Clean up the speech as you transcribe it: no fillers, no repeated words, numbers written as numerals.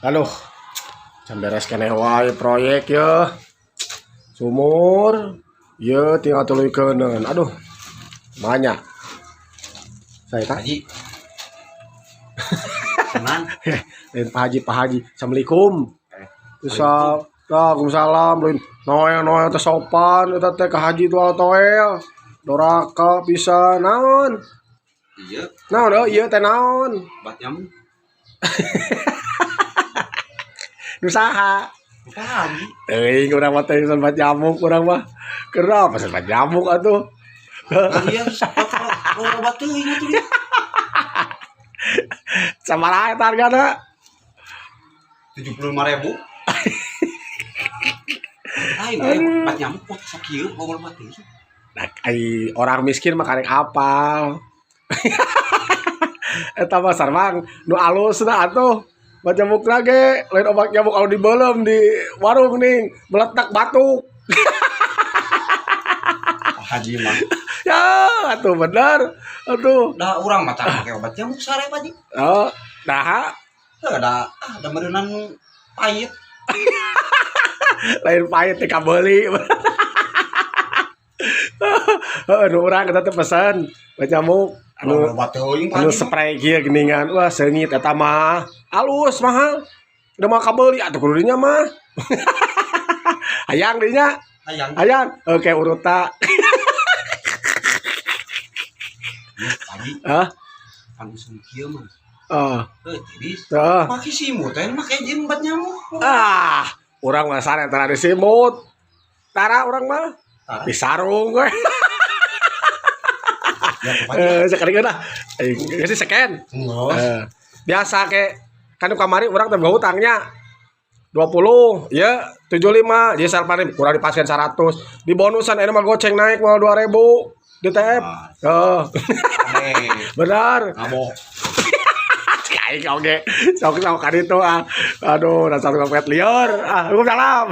Aduh, can beres keneh wae proyek ya. Sumur, ya tinggal tuluykeun. Aduh, banyak. Saya tak. Haji. Tenan. Lain Pak Haji, Pak Haji. Assalamualaikum. Bisa, Waalaikumsalam. Lain noel noel teh sopan eta teh ka haji tual toel. Doraka bisa naon? Iya, Naon oh ieu teh naon? Obat nyamuk. Nu saha? Pak Haji. Teuing urang mah teh obat nyamuk urang mah. Kenapa obat nyamuk atuh? Iya, obat teuing atuh dia. Sabaraha eta hargana? 75.000. Lain eh obat nyamuk kok sakieu bawa obat teuing. Nah, ai orang miskin mah karek apal. Eta mah sarwang nu alusna atuh. Obat nyamuk lagi, lain obat nyamuk anu dibeuleum di warung nih, meletak batuk. Pak Haji mah. Ya, atuh bener. Atuh. Dah urang mah tara make obat nyamuk sare Pak Haji. Oh, nah, Heuh da ah da meureunan pahit. Lain pahit teh kabeuli. Heeh, nu urang eta teh pesen obat nyamuk anu Obat teuing Pak anu Haji mah. Spray kieu geuningan. Wah, seungit eta mah. Alus mahal. Udah mah kabeuli atuh kudu dinya mah. Hayang dinya. Hayang. Hayang. Oke, uruta. Iya, Pak Haji, Hah? pan usum kieu mah. Oh, Heuh, tiris. Tah. Make simut teh make jeung obat nyamuk. Ah, urang mah sare tara di simut. Tara urang mah Tara. di sarung we. Ya, Pak Haji. Eh, sekali lah. Eh, geus sih seken. Enggak. Eh, biasa ke kan kamari urang teh boga hutangnya 20 ya 75 jadi salpanin kurang dipasien 100 di bonusan ini mah goceng naik mau 2000 di TF. Oh, Eh, benar. ngabok. Aing oge sok sok kan itu ah. Aduh, dasar ngopet liar. Ah, salam.